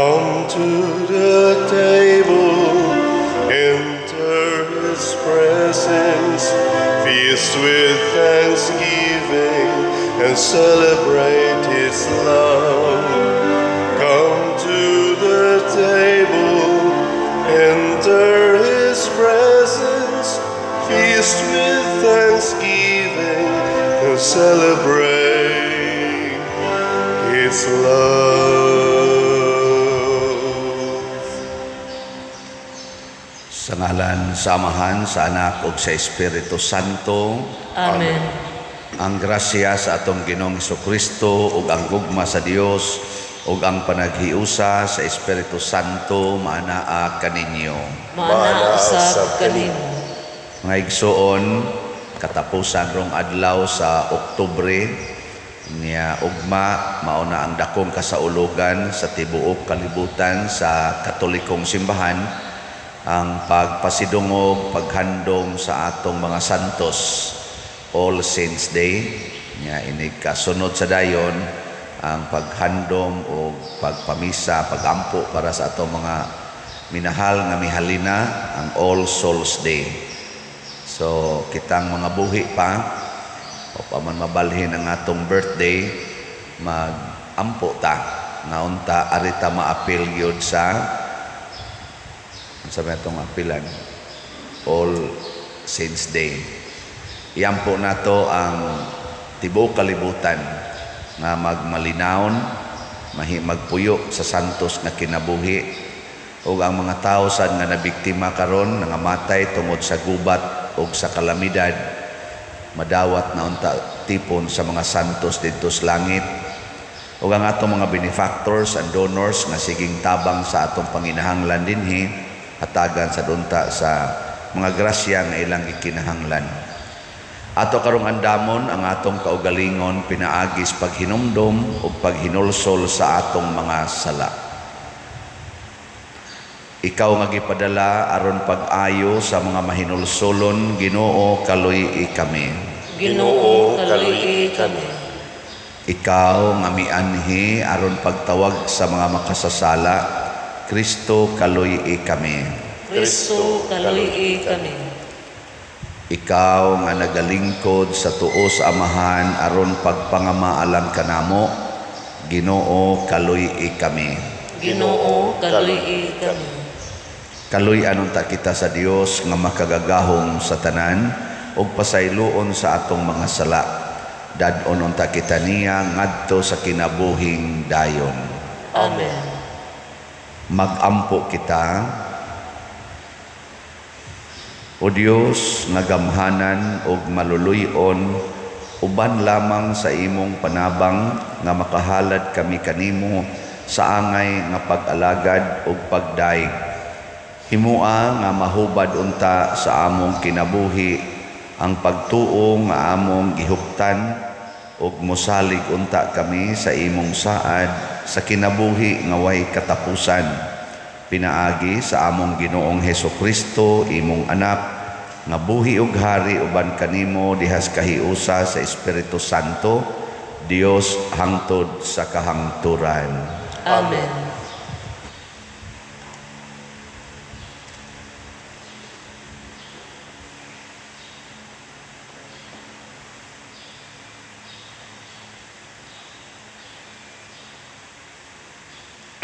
Come to the table, enter his presence, feast with thanksgiving, and celebrate his love. Come to the table, enter his presence, feast with thanksgiving, and celebrate his love. Sa ngalan sa Amahan, sa Anak ug sa Espiritu Santo. Amen. Ang grasya sa atong Ginoong Kristo ug ang gugma sa Dios ug ang panaghiusa sa Espiritu Santo maanaa kaninyo. Maanaa usab kanimo. Mga igsoon, katapusan rong adlaw sa Oktubre niya ugma mao na ang dakong kasaulugan sa tibuok kalibutan sa Katolikong simbahan, ang pagpasidungog, paghandom sa atong mga santos, All Saints Day. Nya inig kasunod sa dayon ang paghandom o pagpamisa, pagampo para sa atong mga minahal nga mihalina, ang All Souls Day. So kitang mga buhi pa o pa man mabalhin ang atong birthday, magampo ta nga unta arita maapil gyud sa unsa may atong apilan, All Saints Day. Iampo nato ang tibuok kalibutan nga magmalinawon, mahi magpuyo sa santos nga kinabuhi, ug ang mga tawo sad nga nabiktima karon, nangamatay tungod sa gubat ug sa kalamidad, madawat na unta tipon sa mga santos didto sa langit. Ug ang atong mga benefactors and donors nga siging tabang sa atong panginahanglan dinhi, hatagan sa dunta sa mga grasya nga ilang gikinahanglan. Ato karong andamon ang atong kaugalingon pinaagis paghinumdom ug paghinulsol sa atong mga sala. Ikaw nga gipadala aron pag-ayo sa mga mahinulsolon, Ginoo, kaluy-i kami. Ginoo, kaluy-i kami. Ikaw nga mianhi aron pagtawag sa mga makasasala, Kristo, kaluy-i kami. Kristo, kaluy-i kami. Ikaw nga nagalingkod sa tuo sa Amahan aron pagpangamaalang kanamo, Ginoo, kaluy-i kami. Ginoo, kaluy-i kami. Kaluy-an unta kita sa Dios nga makagagahom sa tanan ug pasayloon sa atong mga sala. Dad-on unta kita niya ngadto sa kinabuhing dayon. Amen. Magampo kita. O Dios nga gamhanan ug maluluy-on, uban lamang sa imong panabang nga makahalad kami kanimo sa angay nga pag-alagad ug pagdaig. Himua nga mahubad unta sa among kinabuhi ang pagtuo nga among gihuptan ug mosalig unta kami sa imong saad sa kinabuhi nga way katapusan. Pinaagi sa among Ginoong Hesus Kristo, imong anak, nga buhi ug hari uban kanimo dihas kahiusa sa Espiritu Santo, Dios hangtod sa kahangturan. Amen.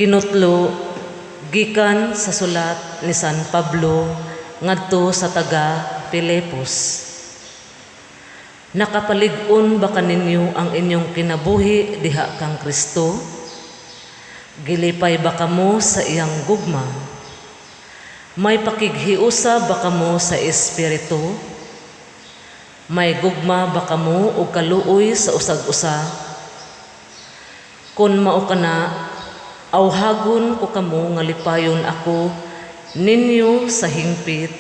Kinutlo gikan sa sulat ni San Pablo ngadto sa taga Filipos. Nakapalig-on ba kaninyo ang inyong kinabuhi diha kang Kristo? Gilipay ba kamo sa iyang gugma? May pakighiusa ba kamo sa Espiritu? May gugma ba kamo og kaluoy sa usag-usa? Kon mao kana, awhagon ko kamo nga lipayon ako ninyo sa hingpit,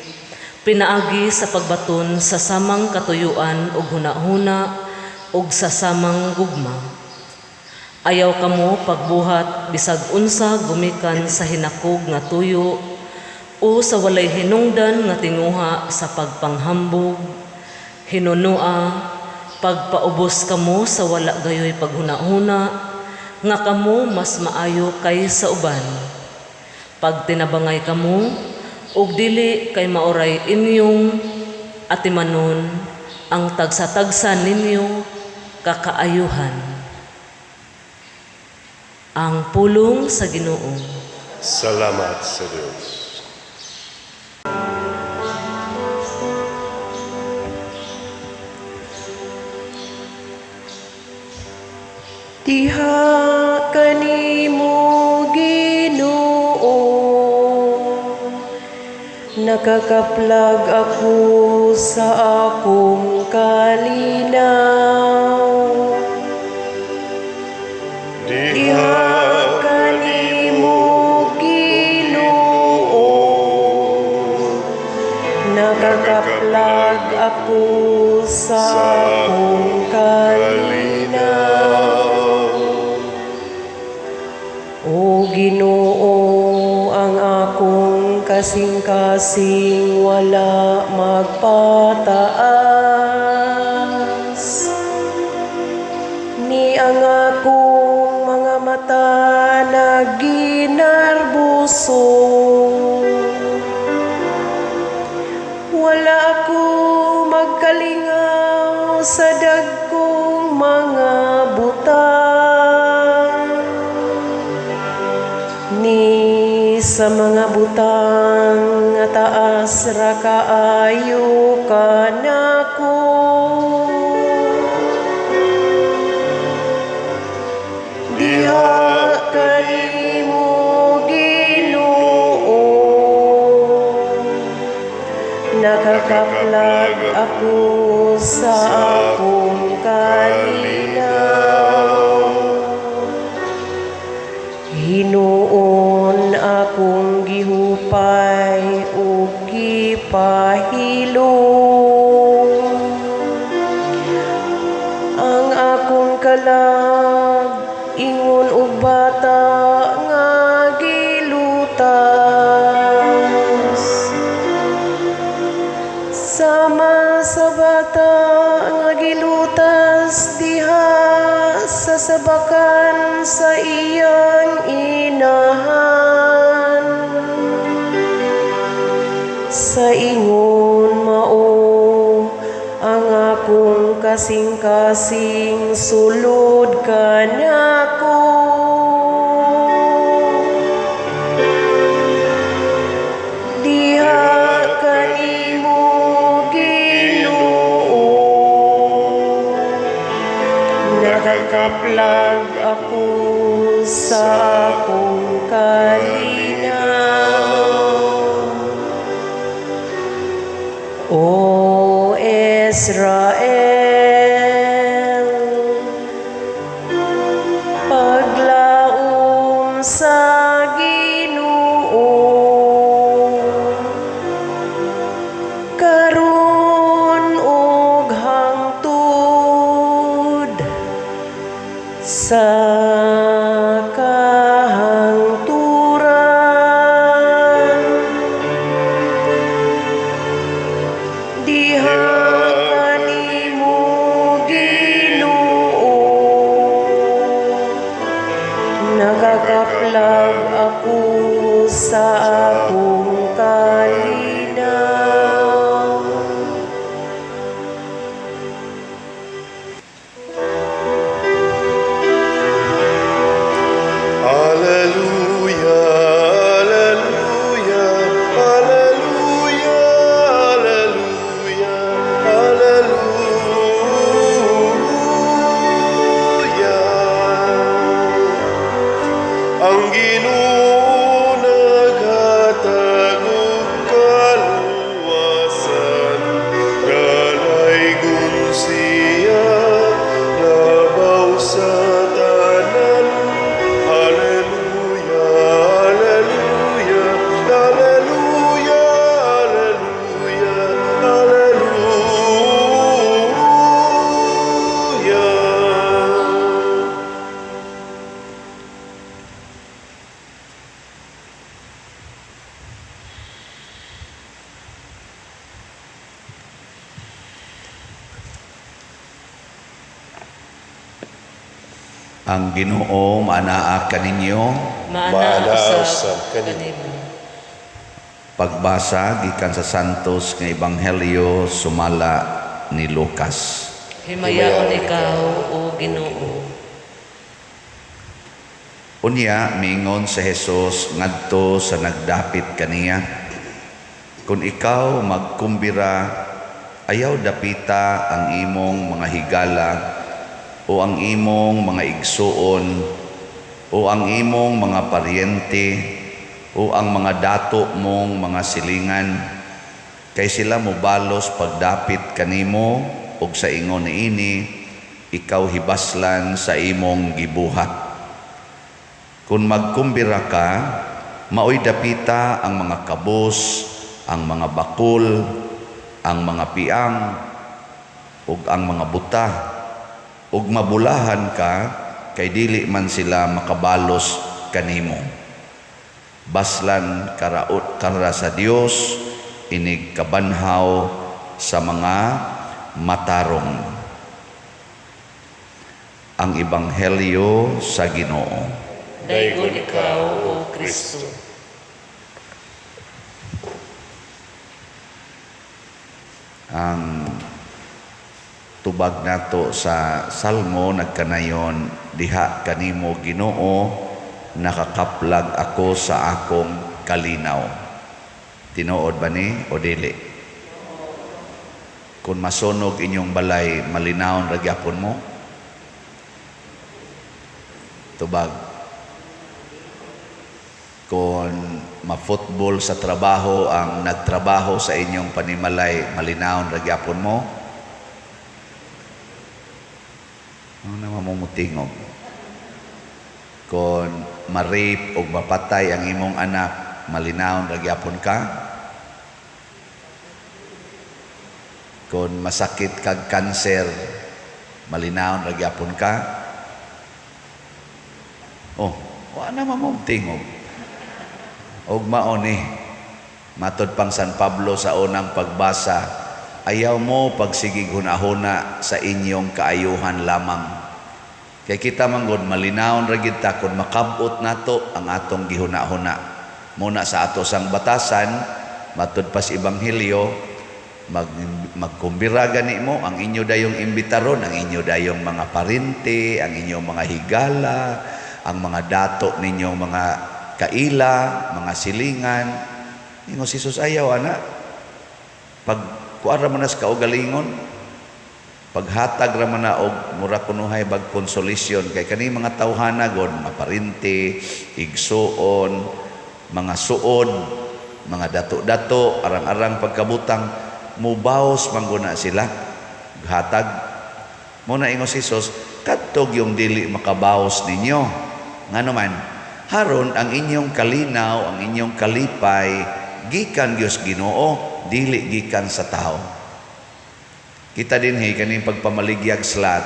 pinaagi sa pagbaton sa samang katuyuan ug hunahuna ug sa samang gugma. Ayaw kamo pagbuhat bisag unsa gumikan sa hinakog nga tuyo o sa walay hinungdan nga tinguha sa pagpanghambog, hinunua, pagpaubos kamo sa wala gayoy paghunahuna, nga kamo mas maayo kaysa uban. Pagtinabangay kamo ug dili kay maoray inyong atimanon ang tagsa-tagsa ninyo kakaayuhan. Ang pulong sa Ginoo. Salamat sa Diyos. Diha kanimo, Ginoo, nakakaplag ako sa akong kalinaw. Diha kanimo, Ginoo, nakakaplag ako sa akong kalinaw. O Ginoo, ang akong kasing-kasing wala magpataas. Ni ang akong mga mata naginarboso. Wala ako magkalingaw sa dagkong mga butang, ni sa mga butang nga taas ra kaayo kanako. Diha kanimo, Ginoo, nakakaplag ako sa akong kalinaw. Hinuon akong gihupay ug gipahilong. Ang akong kalag ingon og bata nga gilutas. Sama sa bata nga gilutas diha sa sabakan sa iyang inahan. Sa ingon mao ang akong kasing-kasing sulod kanako. Diha kanimo, Ginoo, nakakaplag ako sa akong kalinaw. O Israel, paglaom sa Ginoo, karon ug hangtod sa kahangturan. Diha kanimo, Ginoo, nakakaplag ako sa akong kalinaw. Alleluia, alleluia, alleluia, alleluia, alleluia. Ang Ginoo naghatag Ang Ginoo maanaa kaninyo. Maanaa Maanaa usab usab kanimo. Kanimo. Pagbasa gikan sa Santos nga Ebanghelyo sumala ni Lucas. Himayaon ikaw, o Ginoo. Unya miingon si Jesus ngadto sa nagdapit kaniya, "Kung ikaw magkumbira, ayaw dapita ang imong mga higala o ang imong mga igsuon o ang imong mga paryente o ang mga dato mong mga silingan, kay sila mobalos pagdapit kanimo ug sa ingon niini ikaw hibaslan sa imong gibuhat. Kung magkumbira ka, maoy dapita ang mga kabos, ang mga bakul, ang mga piang, ug ang mga buta, ug mabulahan ka, kay dili man sila makabalos kanimo. Baslan karaot kara sa Dios, inig kabanhaw sa mga matarong." Ang Ebanghelyo sa Ginoo. Daygon ikaw, O Kristo. Ang tubag nato sa Salmo nagkanayon, "Diha kanimo, Ginoo, nakakaplag ako sa akong kalinaw." Tinuod ba ni o dili? Kung masunog inyong balay, malinawon ra gyapon mo? Tubag. Kung ma-football sa trabaho ang nagtrabaho sa inyong panimalay, malinawon ra gyapon mo? Ano na mamumutingog? Kung ma-rape o mapatay ang imong anak, malinawon ra gyapon ka? Kung masakit kag kanser, malinawon ra gyapon ka? Oh, wa na mamumutingog. Og mao ni, matod pang San Pablo sa unang pagbasa, ayaw mo pagsigig hunahuna sa inyong kaayuhan lamang. Kay kita manggod malinawon ra gid ta kun makabot nato ang atong gihunahuna. Muna sa ato sang batasan, matud pas Ebanghelyo, magkumbira gani mo ang inyo dayong imbitaron, ang inyo dayong mga parente, ang inyong mga higala, ang mga dato ninyong mga kaila, mga silingan. Ingon si Jesus, ayaw ana. Pag kuara man nas kaugalingon, paghatag ra man na og mura kunuhay bag consolation kay kani mga tawhana god, mga parente, igsuon, mga suod, mga dato-dato, arang-arang pagkabutang, mubaos mangguna sila hatag. Mo na ingon si Jesus, kadtog yung dili makabaos ninyo. Ngano man, haron ang inyong kalinaw, ang inyong kalipay gikan Dios Ginoo, dili gikan sa tao. Kita dinhi kaning pagpamaligyag slot.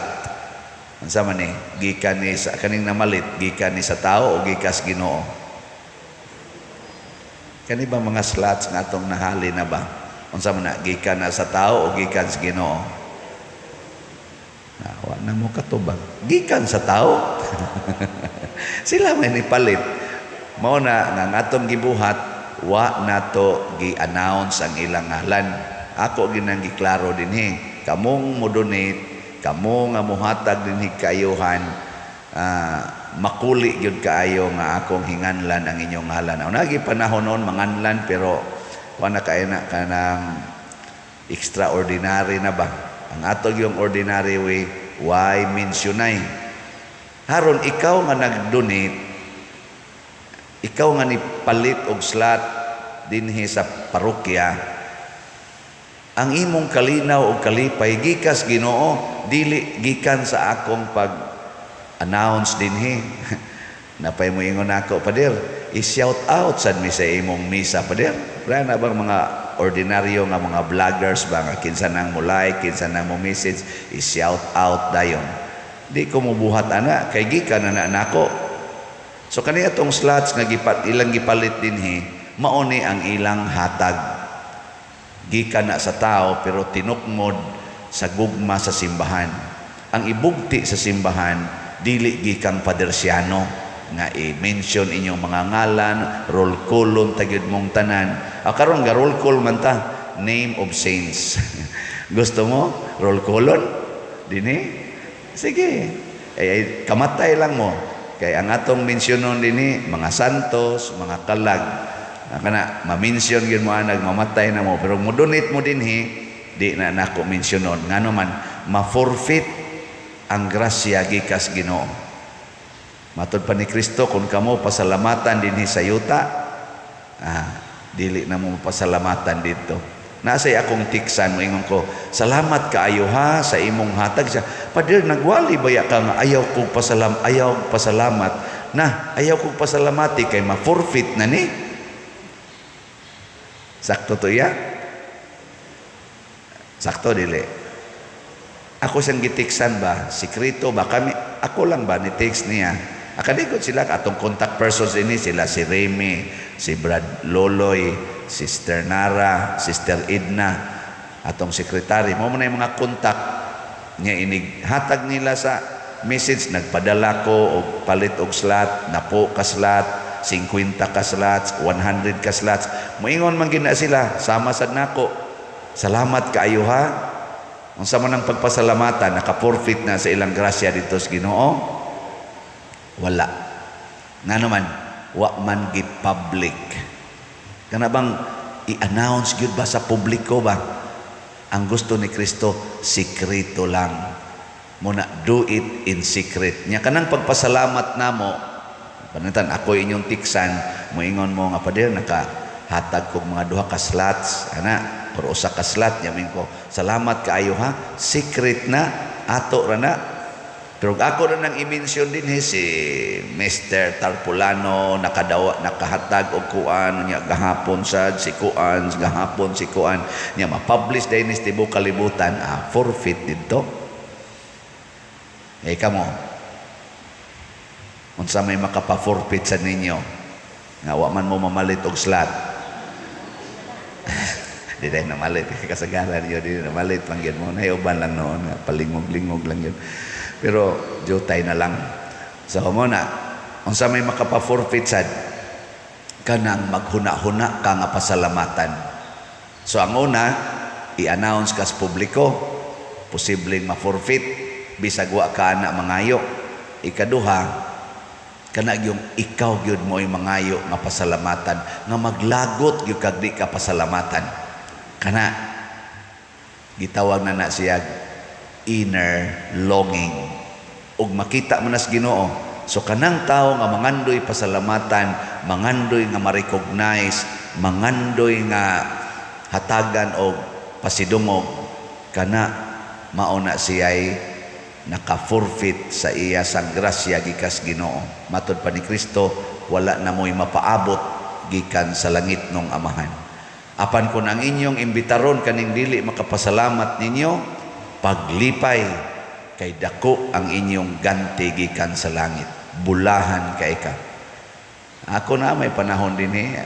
Unsa man ni? Gikan ni sa kaning namalit, gikan ni sa tao o gikas Ginoo? Kani ba mga slots nga atong nahali na ba? Unsa man na? Gikan na sa tao o gikan sa Ginoo? Na, wa na mo katubag. Gikan sa tao. Sila may nipalit. Mao na nga ang atong gibuhat, wa nato gi-announce ang ilang ngalan. Ako ginang giklaro dinhi. Kamong mo-donate, kamo nga mohatag dinhi kaayuhan, makuli gyud kaayo nga akong hinganlan ang inyong ngalan. Aw nagi panahon noon manganlan, pero wa na kay na kanang extraordinary na ba? Ang ato yung ordinary way, why mentionay? Haron ikaw nga nag-donate, ikaw nga nipalit og slot dinhi sa parokya, ang imong kalinaw og kalipay gikas Ginoo, dili gikan sa akong pag-announce dinhi. Napay mo ingon ako, Pader, i-shout out sad mi sa imong misa, Pader. Wala na bang mga ordinaryo nga mga vloggers ba nga kinsa nang mo like, kinsa nang mo message, i-shout out dayon. Di ko mobuhat ana kay gikan na nako. So kani atong slots nga ilang gipalit dinhi, mao ni ang ilang hatag. Gikan na sa tao pero tinukmod sa gugma sa simbahan. Ang ibugti sa simbahan Dili gikang Padersiano nga i-mention inyong mga ngalan, roll callon ta gyud mong tanan. Ah, karon ga roll call man ta, name of saints. Gusto mo roll callon? Dini? Sige. Ay, ay, kamatay lang mo. Kay ang atong mensyonon dinhi mga santos, mga kalag. Ah, kana ma-mention gyud mo anag mamatay na mo, pero mo donate mo dinhi, di na nako mensyonon. Ngano man ma-forfeit ang grasya gikas Ginoo. Matod pa ni Kristo, kung kamo pasalamatan dinhi sa yuta, dili na mo pasalamatan dito. Nasay akong tiksan, moingon ko, "Salamat kaayo ha sa imong hatag." Siya, "Pader, nagwali baya ka nga ayaw kong ayaw pasalamat na, ayaw kong pasalamati kay ma-forfeit na ni." Sakto to iya? Sakto dili? Ako siyang gitiksan ba? Sikreto ba? Kami, ako lang ba ni text niya? Akalikot sila, atong contact persons ini sila si Remy, si Brad Loloy, Sister Nara, Sister Edna, atong sekretary. Mo na yung mga contact niya, inig hatag nila sa message, nagpadala ko og palit og slot, napo ka slot, 50 ka slots, 100 ka slots. Moingon man gina sila, sama sad nako. "Salamat kaayo ha." Unsa man ang pagpasalamatan, naka-forfeit na sa ilang grasya dito sa Ginoo? Wala. Ngano man, wa man gi-public. Kana bang i-announce gyud ba sa publiko ba? Ang gusto ni Kristo, sikreto lang. Muna, do it in secret. Nya kanang pagpasalamat namo, pananglitan ako inyong tiksan, moingon mo nga, "Pader, nakahatag kog mga duha ka slots, ana, or usa ka slot." Nya ko, "Salamat kaayo ha." Secret na, ato ra na. Pero ako na nang i-mention din si Mr. Tarpulano nakadawa, nakahatag og kuan niya gahapon sad si kuan, gahapon si kuan niya, ma-publish din ni tibuok kalibutan, forfeit didto. Eh kamo, unsa may makapa-forfeit sa ninyo nga wa man mo mamalit og slot? Di dahil namalit kasagaran yun, di namalit man gyud mo, nayuban lang noon nga palingog-lingog lang yun, pero jutay na lang. So mo na, unsa may makapa-forfeit sad? Kanang maghuna-huna ka nga pasalamatan. So ang una, i-announce ka sa publiko, posibleng ma-forfeit bisag wa ka na mangayo. Ikaduha, kana yung ikaw gyud mo ay mangayo nga pasalamatan, nga maglagot gyud kag di ka pasalamatan. Kana gitawag na na siya inner longing. Ug makita mo na sa Ginoo. So kanang tao nga mangandoy pasalamatan, mangandoy nga ma-recognize, mangandoy nga hatagan og pasidungog, kana mao na siya'y naka-forfeit sa iya sang grasya gikas Ginoo. Matod pa ni Kristo, wala na mo'y mapaabot gikan sa langit nung Amahan. Apan kung ang inyong imbitaron kaning dili makapasalamat ninyo, paglipay kay dako ang inyong ganti gikan sa langit. Bulahan kay ka. Ako na may panahon din eh,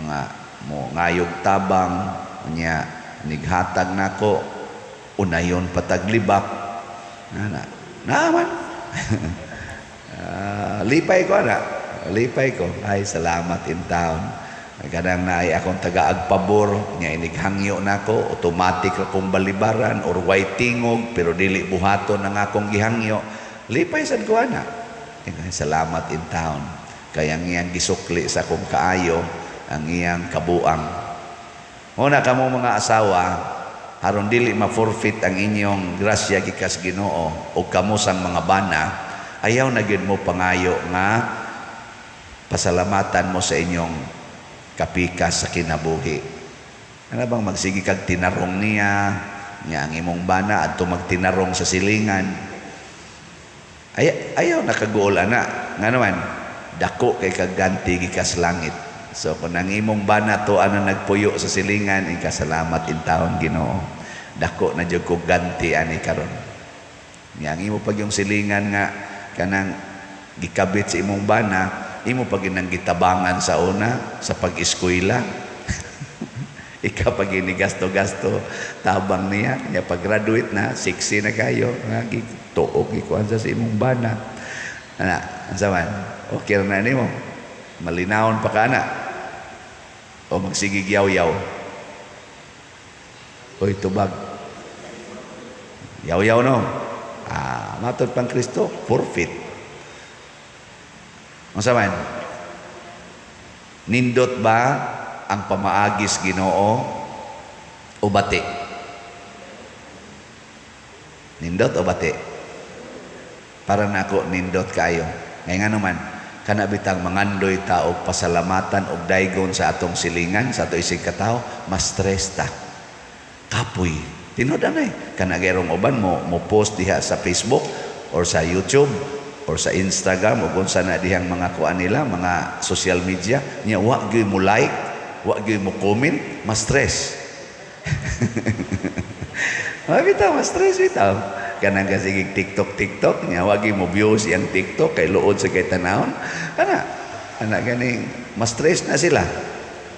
mga mo ngayog tabang niya, nighatag nako, unayon pataglibak na na naman. Lipay ko na, lipay ko, "Ay, salamat in town." Kanang naay akong taga-agpabor nya, inighangyo nako, automatic ra kong balibaran or way tingog, pero dili buhaton ang akong gihangyo. Lipay sad ko ana. "Salamat in town." Kaya ang iyang gisukli sa akong kaayo, ang iyang kabuang. Una kamo mga asawa, aron dili ma-forfeit ang inyong grasya gikas Ginoo o kamo sang mga bana, ayaw na gyud mo pangayo nga pasalamatan mo sa inyong kapikas sa kinabuhi. Ano bang magsige kag tinarong niya, niya ang imong bana adto magtinarong sa silingan. Ay, ayaw nakaguol ana. Nga naman, dako kay kaganti gikas langit. So kung ang imong bana to ana nagpuyo sa silingan, ikasalamat in taon Ginoo. Dako na jud ko ganti ani karon. Nya ang imo pag yung silingan nga kanang gikabit sa imong bana, imo pag ginang gitabangan sa una sa pag-eskwela. Ikaw pag gasto-gasto tabang niya, nya pag graduate na, sexy na kayo, nga gituok gikuan sa imong bana. Ana, unsa man? Okay na nimo. Malinawon pa ka na. O magsigig yaw-yaw. Oy, tubag. Yaw-yaw no. Ah, matod pang Kristo, forfeit. Unsa man? Nindot ba ang pamaagis Ginoo o bati? Nindot o bati? Para na ako nindot kaayo. Ngayon nga naman, kana bitang mangandoy ta og pasalamatan og daygon sa atong silingan, sa ato isig katawo, mas stress ta. Kapoy. Tinuod na eh. Kana gayrong uban mo mo post diha sa Facebook or sa YouTube or sa Instagram o kung na dihang mga kuan nila, mga social media, nya wa gyud mo like, wa gyud mo comment, mas stress. Ah, bitaw, mas stress bitaw. Kanang kasi TikTok TikTok nya wa gyud mo views iyang TikTok kay luod sa kay tanawon. Ana, ana ganing mas stress na sila.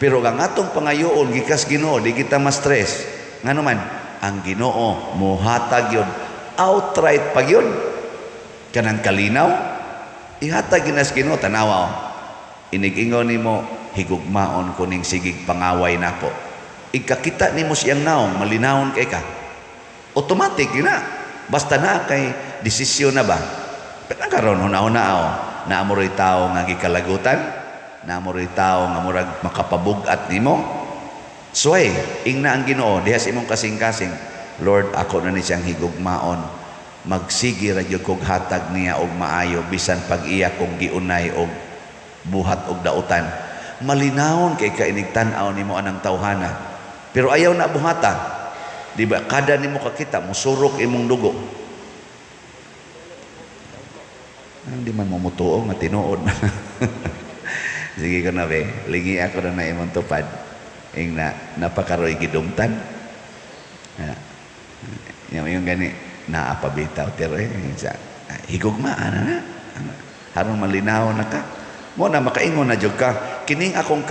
Pero ang atong pangayoon gikas Ginoo, di kita mas stress. Ngano man, ang Ginoo mohatag yun outright pag yun kanang kalinaw ihatag ginas Ginoo. Tanawa oh. Inig-ingon nimo, "Higugmaon ko ning sigig pangaway nako." Ikakita nimo siyang naong, malinawon kay ka, automatic yun na, basta na kay desisyon na ba. Pero karon huna-huna oh, naamuroy tao nga gikalagutan, naamuroy tao nga murag makapabug-at nimo. Sway, ingna ang Ginoo diha sa imong kasing-kasing, "Lord, ako na ni siyang higugmaon. Magsige ra gyud kog hatag niya og maayo bisan pag iya kong giunay og buhat og dautan." Malinawon kay ka inig tan-aw nimo anang tawhana. Pero ayaw na buhata. Di ba kada nimo kakita musurok imong dugo. Hindi man mo mutuo nga tinuod. Sige ko na be, lingi ako na na imong tupad. Ing na napakaroy gidumtan. Yung gani naapabitaw pero eh, sa higugma ana na. Haron malinaw na ka. Mo na makaingon na jud ka. Kining akong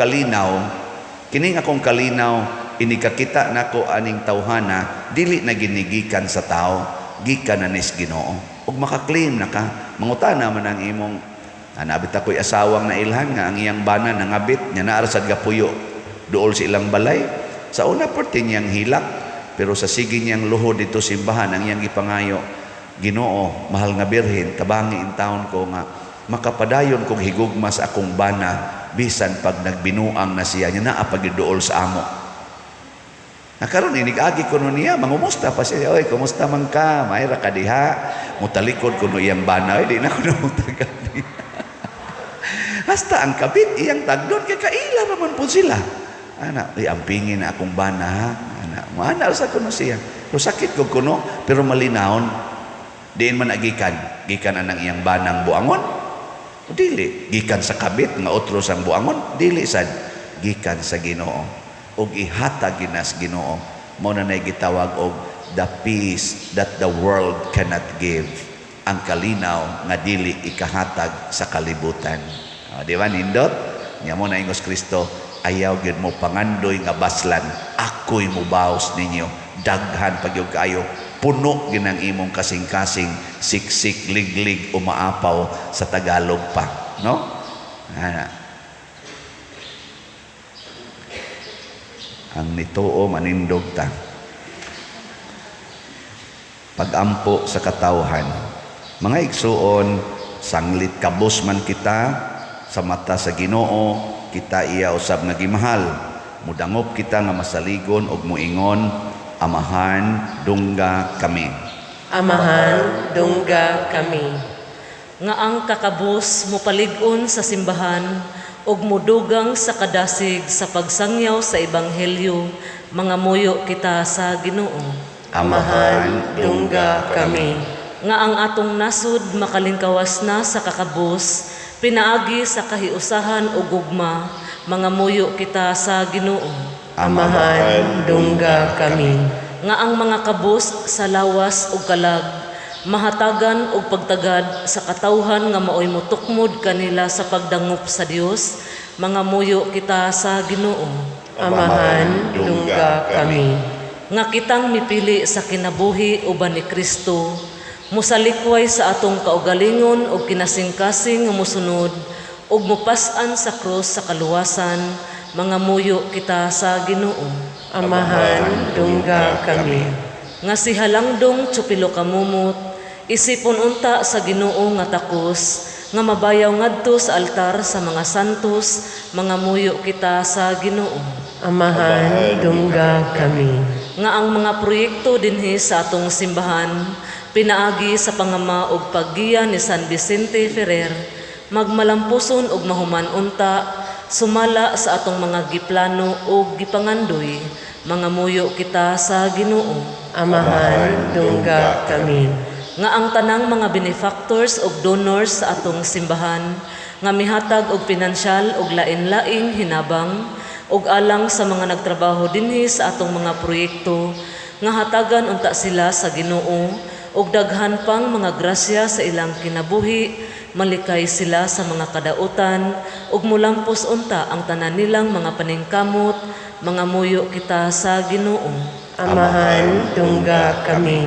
kalinaw inikakita nako aning tawhana dili na ginigikan sa tao, gikan na nis Ginoo. Ug makaklaim na ka, mangutana man ang imong nabit ako'y asawang nailhan nga ang iyang bana nangabit nya naa ra sad gapuyo duol sa ilang balay. Sa una parte niyang hilak, pero sa sige niyang luhod dito simbahan ang iyang gipangayo, "Ginoo, mahal nga Birhen, tabangi in taon ko nga makapadayon kog higugma sa akong bana bisan pag nagbinuang na siya nya naa pagiduol sa amo." Nakaron inig-agi kuno niya, mangumusta pa siya. "Oy, kumusta man ka? Mayra ka diha?" Mutalikod kuno iyang bana, "Oy, di na kuno mutagal niya." Hasta ang kabit iyang tagdon kay kaila raman po sila. Ana, "Ay, ampingin na akong bana ha." Ana, maana sa kuno siya. Pero sakit ko kuno, pero malinawon. Diin man agikan, gikan anang iyang banang buangon. O dili, gikan sa kabit nga otro sang buangon, dili sad, gikan sa Ginoo. Og ihatag ginas Ginoo. Mao na nay gitawag og the peace that the world cannot give. Ang kalinaw nga dili ikahatag sa kalibutan. O, di ba nindot? Nya mo na ingos Kristo, ayaw gyud mo pangandoy nga baslan, ako'y mubaos ninyo, daghan pag gyud kaayo, puno ginang imong kasing-kasing, siksik, liglig, umaapaw sa Tagalog pa, no? Ana. Ang nituo manindog ta. Pagampo sa katawhan. Mga igsuon, sanglit kabos man kita sa mata sa Ginoo, kita iya usab nga gimahal. Mudangop kita nga masaligon og muingon, "Amahan, dungga kami." Amahan, dungga kami. Nga ang kakabos mopalig-on sa simbahan ug modugang sa kadasig sa pagsangyaw sa ebanghelyo, mga muyo kita sa Ginoo. Amahan, dungga kami. Nga ang atong nasod makalingkawas na sa kakabos, pinaagi sa kahiusahan ug gugma, mga muyo kita sa Ginoo. Amahan, dungga kami. Nga ang mga kabos sa lawas ug kalag mahatagan og pagtagad sa katawhan nga maoy motukmod kanila sa pagdangop sa Dios, mga muyo kita sa Ginoo. Amahan, dungga kami. Nga kitang mipili sa kinabuhi uban ni Kristo, Musalikway sa atong kaugalingon ug kinasingkasing nga mosunod ug mopas-an sa krus sa kaluwasan, mangamuyo kita sa Ginoo. Amahan, dungga kami. Nga si Halangdong Chupilo Kamumot isipon unta sa Ginoo nga takos nga mabayaw ngadto sa altar sa mga santos, mangamuyo kita sa Ginoo. Amahan, dungga kami. Nga ang mga proyekto dinhi sa atong simbahan pinaagi sa pangama ug paggiya ni San Vicente Ferrer magmalampuson ug mahuman unta sumala sa atong mga giplano ug gipangandoy, mangamuyo kita sa Ginoo. Amahan, dungga kami. Nga ang tanang mga benefactors ug donors sa atong simbahan nga mihatag og pinansyal ug lain-laing hinabang ug alang sa mga nagtrabaho dinhi sa atong mga proyekto nga hatagan unta sila sa Ginoo ug daghan pang mga grasya sa ilang kinabuhi, malikay sila sa mga kadautan ug mulampos unta ang tanan nilang mga paningkamot, mangamuyo kita sa Ginoo. Amahan, dungga kami.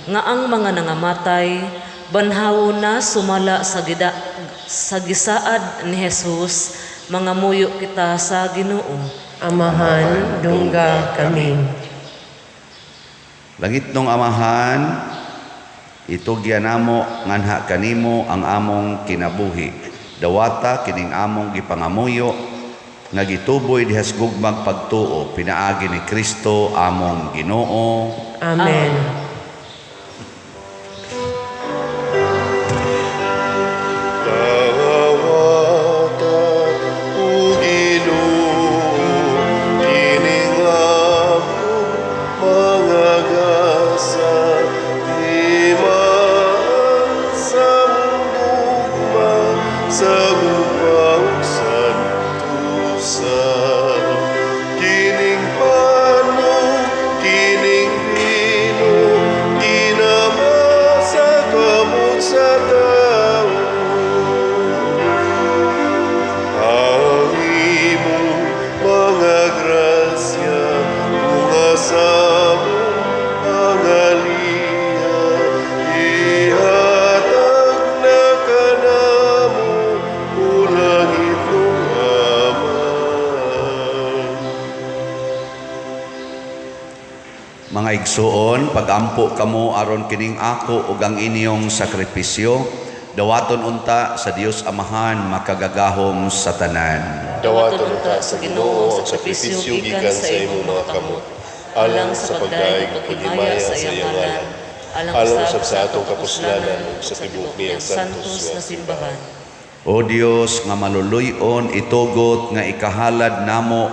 Nga ang mga nangamatay banhawo na sumala sa gida, sa gisaad ni Jesus, mangamuyo kita sa Ginoo. Amahan, dungga kami. Langitnong Amahan, itugyan namo nganha kanimo ang among kinabuhi. Dawata kining among gipangamuyo nga gituboy diha sa gugmang pagtuo pinaagi ni Kristo among Ginoo. Amen. Dawata, o Ginoo, kining among mga gasa, timaan sa gugma, sa gugma ug santusa. Kining pano, kining bino, kinama sa kamot sa tao. Ang imong mga grasya, bunga sa among pangaliya, ihatag na kanamo, o langitnong Amahan. Mga igsuon, pagampo kamo aron kining ako ug ang inyong sakripisyo, dawaton unta sa Dios Amahan makagagahom sa tanan. Dawaton unta sa Ginoo ang sakripisyo gikan sa imong mga kamot, alang sa pagdayeg ug paghimaya sa iyang ngalan, alang usab sa atong kapuslanan ug sa tibuok niyang santos nga simbahan. O Dios nga maluluy-on, itugot nga ikahalad namo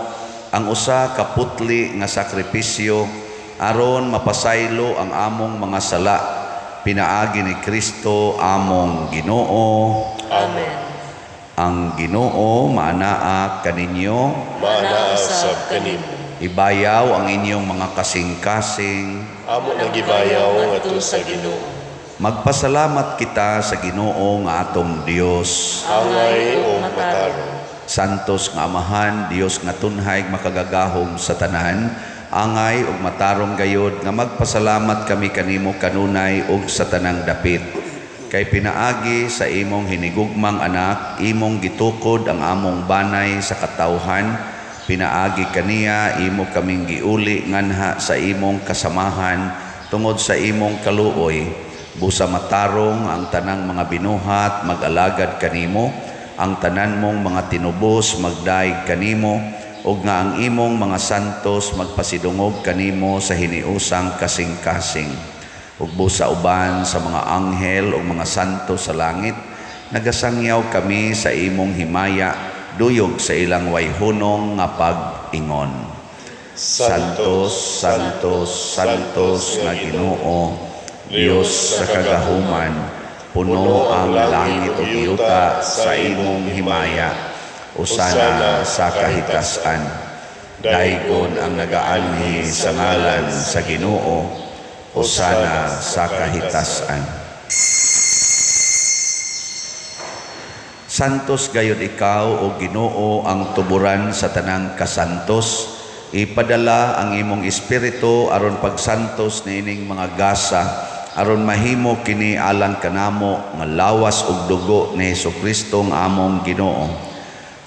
ang usa ka putli nga sakripisyo aron mapasaylo ang among mga sala pinaagi ni Kristo among Ginoo. Amen. Ang Ginoo maanaa kaninyo. Maanaa sab kanimo. Ibayaw ang inyong mga kasing-kasing. Amo nang gibayaw ngadto sa Ginoo. Magpasalamat kita sa Ginoo nga atong Dios. Angay ug matarong. Santos nga Amahan, Dios nga tunhay makagagahom sa tanan, angay ug matarong gayod nga magpasalamat kami kanimo kanunay ug sa tanang dapit. Kay pinaagi sa imong hinigugmang anak, imong gitukod ang among banay sa katawhan, pinaagi kaniya imo kaming giuli nganha sa imong kasamahan tungod sa imong kaluoy. Busa matarong ang tanang mga binuhat mag-alagad kanimo, ang tanan mong mga tinubos magdaig kanimo, ug nga ang imong mga santos magpasidungog kanimo sa hiniusang kasing-kasing. Ug busa uban sa mga anghel ug mga santo sa langit, nagasangyaw kami sa imong himaya, duyog sa ilang wayhunong nga pag-ingon. Santos, Santos, Santos nga Ginoo, Dios sa kagahuman, puno ang langit ug yuta sa imong himaya. Usana sa kahitasan. Daygon ang nagaanhi sa ngalan sa Ginoo, usana sa kahitasan. Santos gayud ikaw o Ginoo ang tuburan sa tanang kasantos. Ipadala ang imong espiritu aron pagsantos niining mga gasa Aron mahimo kini alang kanamo nga lawas ug dugo ni Hesukristo nga among Ginoo.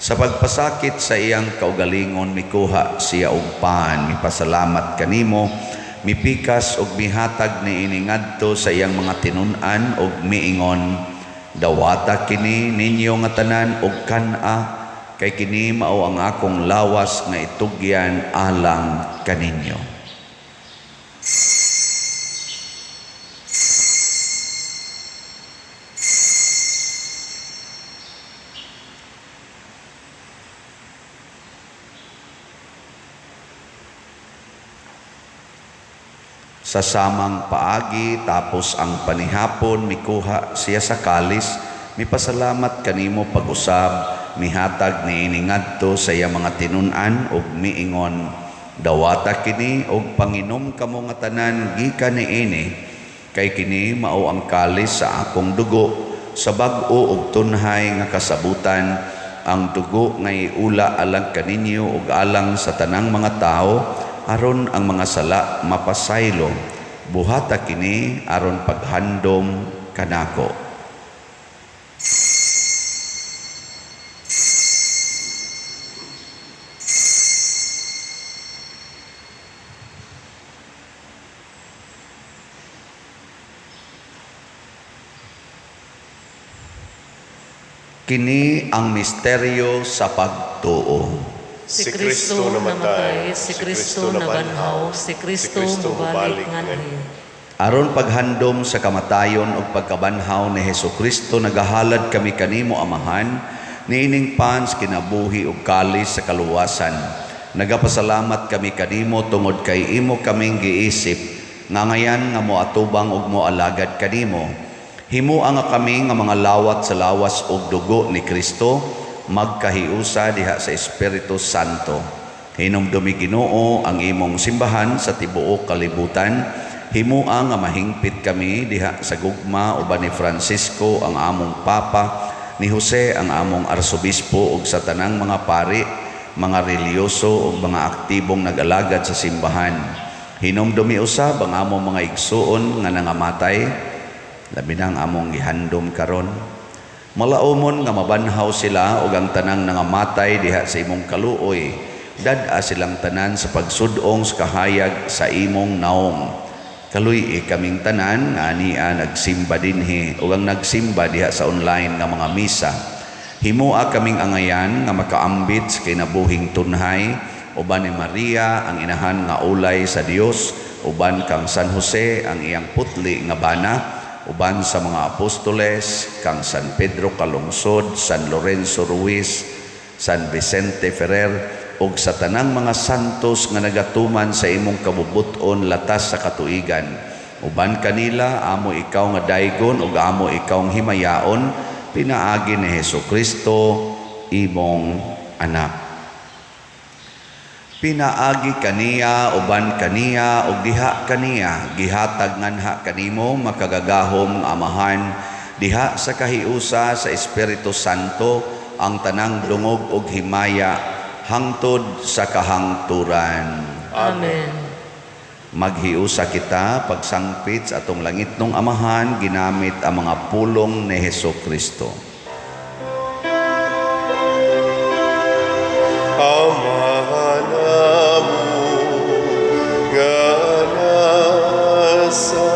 Sa pagpasakit sa iyang kaugalingon, mikuha siya og pan, mipasalamat kanimo, mipikas ug mihatag niini ngadto sa iyang mga tinun-an ug miingon, "Dawata kini ninyo nga tanan ug kan-a, kay kini mao ang akong lawas nga itugyan alang kaninyo." Sa samang paagi, tapos ang panihapon, mikuha siya sa kalis, mipasalamat kanimo pag-usab, mihatag niini ngadto sa iya mga tinun-an ug miingon, "Dawata kini og panginom kamo nga tanan gikan niini, kay kini mao ang kalis sa akong dugo, sa bag-o ug tunhay nga kasabutan, ang dugo nga iula alang kaninyo ug alang sa tanang mga tawo, aron ang mga sala mapasaylo. Buhata kini aron paghandom kanako." Kini ang misteryo sa pagtuo. Si Kristo namatay, si Kristo nabanhaw, si Kristo mubalik nganhi. Aron paghandom sa kamatayon ug pagkabanhaw ni Hesukristo, nagahalad kami kanimo, Amahan, niining pans kinabuhi ug kalis sa kaluwasan. Nagapasalamat kami kanimo tungod kay imo kaming giisip nga ngayan nga moatubang ug moalagad kanimo. Himoa nga kami nga mga lawat sa lawas ug dugo ni Kristo magkahiusa diha sa Espiritu Santo. Hinumdumi, Ginoo, ang imong simbahan sa tibuok kalibutan. Himoa nga mahingpit kami diha sa gugma uban ni Francisco ang among Papa, ni Jose ang among Arsobispo ug sa tanang mga pari, mga relihiyoso ug mga aktibong nag-alagad sa simbahan. Hinumdumi usab ang among mga igsuon nga nangamatay, labi na ang among gihandom karon. Malaumon nga mabanhaw sila ug ang tanang nangamatay diha sa imong kaluoy. Dad-a silang tanan sa pagsudong sa kahayag sa imong naong. Kaluy-i kaming tanan nga ania nagsimba dinhi ug ang nagsimba diha sa online nga mga misa. Himoa kaming angayan nga makaambit sa kinabuhing tunhay uban ni Maria ang inahan nga ulay sa Dios, uban kang San Jose ang iyang putli nga bana, uban sa mga apostoles, kang San Pedro Calungsod, San Lorenzo Ruiz, San Vicente Ferrer, ug sa tanang mga santos nga nagatuman sa imong kabubut-on latas sa katuigan. Uban kanila amo ikaw nga daygon ug amo ikaw nga himayaon, pinaagi ni Hesukristo imong anak. Pinaagi kaniya, uban kaniya, ug diha kaniya, gihatag nganha kanimo makagagahom nga Amahan, diha sa kahiusa sa Espiritu Santo, ang tanang dungog ug himaya hangtod sa kahangturan. Amen. Maghiusa kita pagsangpit sa atong langitnong Amahan ginamit ang mga pulong ni Hesukristo. Amahan namo nga nasa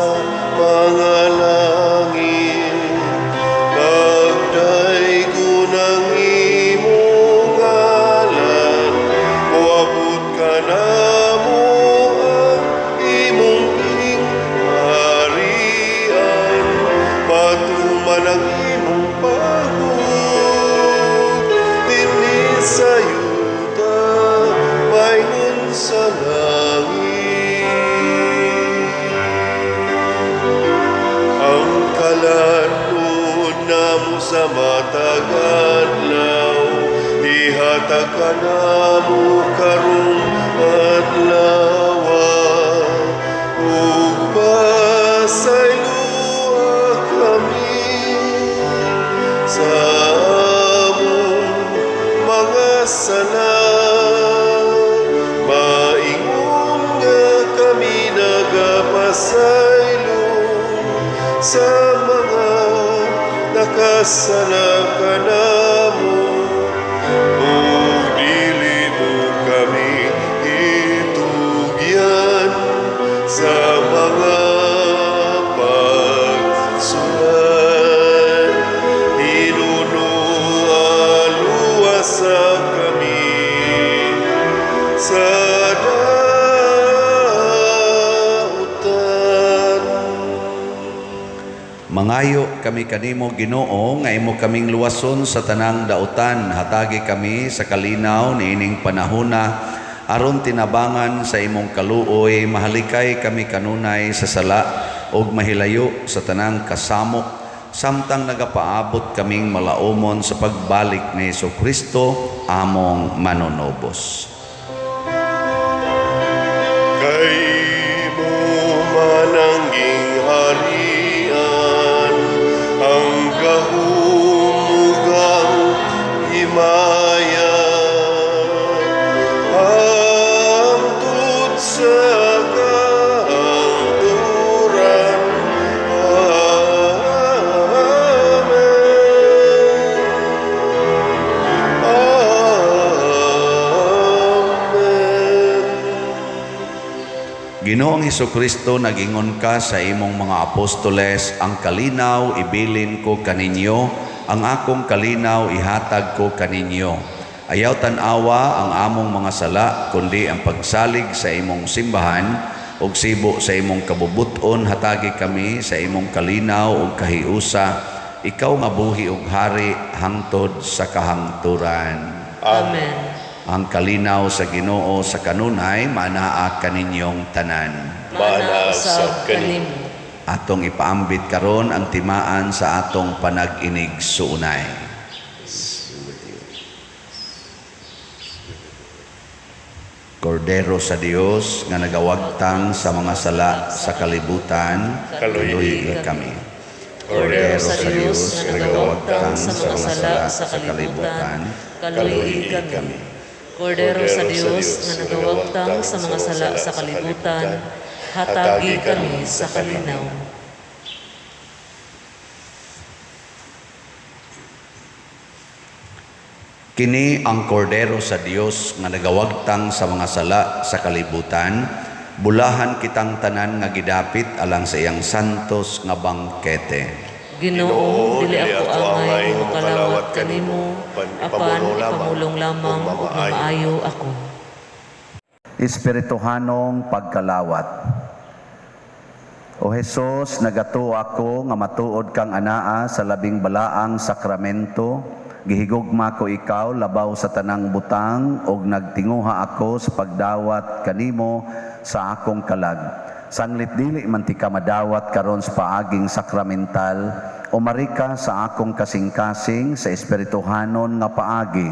mga langit, pagdaygon ang imong ngalan, moabot kanamo ang imong gingharian, matuman ang imong paghug dinhi sa yuta maingon sa langit. Ang kalan-on namo sa matag adlaw, ihatag kanamo karong adlaw, ug pasayloa kami sa among mga sala, maingon nga kami nagapasaylo mga sala kanamo, ug dili mo kami itugyan sa mga pagsulay. Hinunua, luwasa kami sa dautan. Mangayo kami kanimo, Ginoo, nga imo kaming luwason sa tanang dautan. Hatagi kami sa kalinaw niining panahona aron tinabangan sa imong kaluoy, mahalikay kami kanunay sa sala ug mahilayo sa tanang kasamok samtang nagapaabot kaming malaumon sa pagbalik ni Hesukristo among manunubos. Kay imo man ang gingharian, ang gahom ug ang himaya, hangtod sa kahangturan. Amen. Amen. Ginoong Hesukristo, nagingon ka sa imong mga apostoles, "Ang kalinaw ibilin ko kaninyo, ang akong kalinaw ihatag ko kaninyo." Ayaw tan-awa ang among mga sala, kundi ang pagsalig sa imong simbahan, ug sibo sa imong kabubut-on, hatagi kami sa imong kalinaw ug kahiusa, ikaw nga buhi ug hari hangtod sa kahangturan. Amen. Ang kalinaw sa Ginoo sa kanunay maanaa kaninyong tanan. Maanaa usab kanimo. Atong ipaambit karon ang timaan sa atong panag-inig suunay. Kordero sa Dios nga nagawagtang sa mga sala sa kalibutan, kaluyi kami. Kordero sa Dios nga nagawagtang sa mga sala sa kalibutan, kaluyi kami. Kordero sa Dios nga nagawagtang sa mga sala sa kalibutan, hatagi kami sa kalinaw. Kini ang kordero sa Dios nga nagawagtang sa mga sala sa kalibutan, bulahan kitang tanan nga gidapit alang sa iyang santos nga bangkete. Ginoo, dili ako angay nga mokalawat kanimo, apan ipamulong lamang ug mamaayo ako. Espirituhanong pagkalawat. O Hesus, nagatuo ako nga matuod kang anaa sa labing balaang sakramento. Gihigugma ko ikaw labaw sa tanang butang ug nagtinguha ako sa pagdawat kanimo sa akong kalag. Sanglit dili man ti ka madawat karon sa paaging sakramental, umari ka sa akong kasing-kasing sa espirituhanon nga paagi.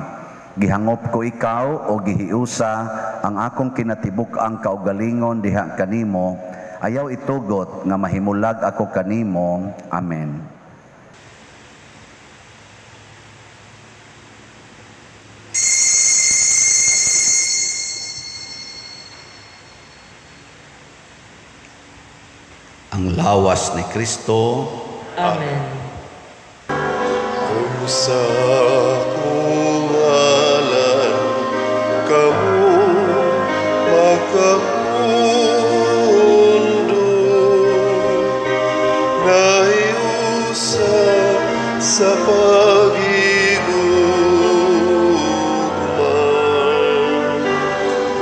Gihangop ko ikaw o gihiusa ang akong kinatibuk-ang kaugalingon diha kanimo. Ayaw itugot nga mahimulag ako kanimo. Amen. Ang lawas ni Kristo. Amen. Kung sa akong ngalan kamo makapundo, nahiusa sa paghigugma,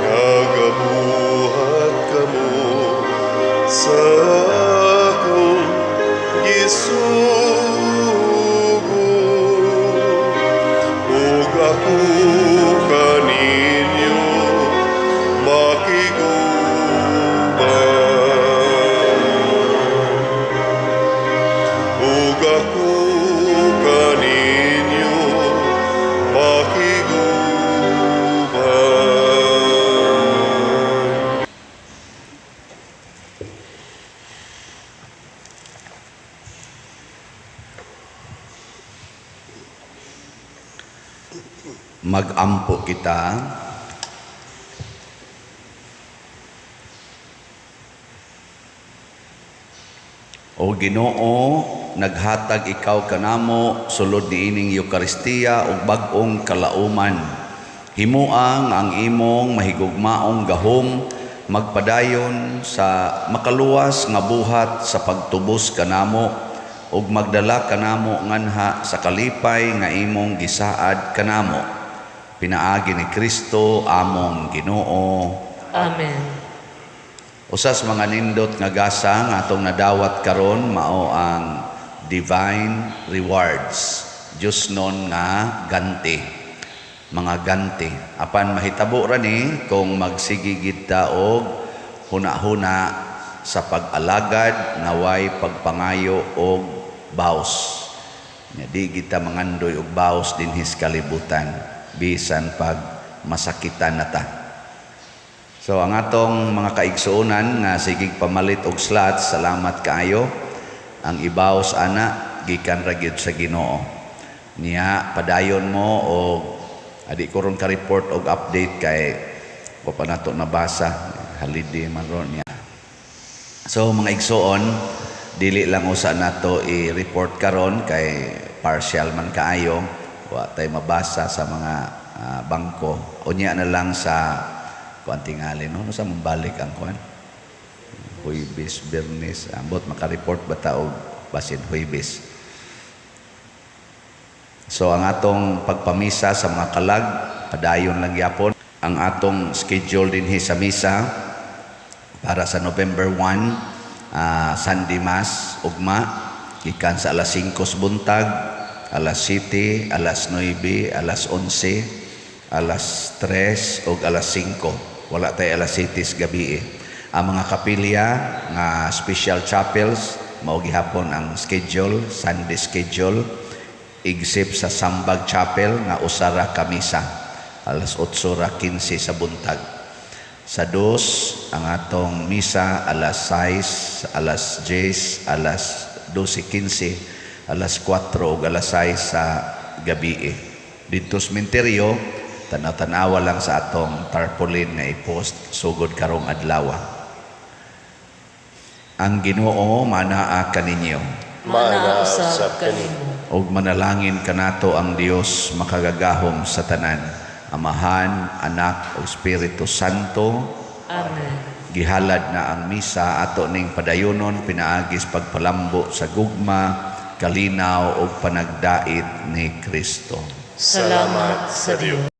nagabuhat kamo sa akong gisugo, ug ako kaninyo makiguban. Ug ako kaninyo makiguban. Magampo kita. O Ginoo, naghatag ikaw kanamo sulod niining Eukaristiya og bag-ong kalauman. Himua nga ang imong mahigugmaong gahom magpadayon sa makaluwas nga buhat sa pagtubos kanamo ug magdala kanamo nganha sa kalipay nga imong gisaad kanamo. Pinaagi ni Kristo among Ginoo. Amen. Usas mga nindot nga gasa nga atong nadawat karon mao ang divine rewards. Diyosnon nga ganti. Mga ganti. Apan mahitabo ra ni kung magsige gid ta og huna-huna sa pag-alagad nga way pagpangayo og baos. Nya di gid ta mangandoy og baos dinhi sa kalibutan bisan pag masakitan na ta. So ang atong mga kaigsuonan nga sigig pamalit og slots, salamat kaayo. Ang ibaos ana gikan ra gyud sa Ginoo. Niya padayon mo og adi ko ron ka-report og update kay wa pa nato nabasa, holiday man ron niya. So mga igsuon, dili lang usa nato i-report karon kay partial man kaayo, wa tay mabasa sa mga bangko. Unya na lang sa kuan tingali, no, sa mambalik ang kuan. Huybis, Biyernes, ambot maka-report ba ta og basin Huybis. So ang atong pagpamisa sa mga kalag padayon lang gyapon. Ang atong schedule dinhi sa misa para sa November 1, Sunday Mass ugma gikan sa alas 5 sa buntag, alas 7, alas 9, alas 11, alas 3 ug alas 5. Wala tay alas 7 sa gabi. Ang mga kapilya nga special chapels mao gihapon ang schedule, Sunday schedule, except sa Sambag Chapel nga usa ra ka misa alas 8:15 sa buntag. Sa dos, ang atong misa alas 6, alas 10, alas 12:15, alas 4 ug alas 6 sa gabi. Didto sa sementeryo, tanaw-tanawa lang sa atong tarpaulin nga i-post sugod karong adlaw. Ang Ginoo manaa kaninyo. Maana usab kanimo. Ug manalangin kanato ang Dios makagagahom sa tanan, Amahan, Anak ug Espiritu Santo. Amen. Gihalad na ang misa, ato ning padayonon pinaagi sa pagpalambo sa gugma, kalinaw ug panagdait ni Kristo. Salamat sa Dios.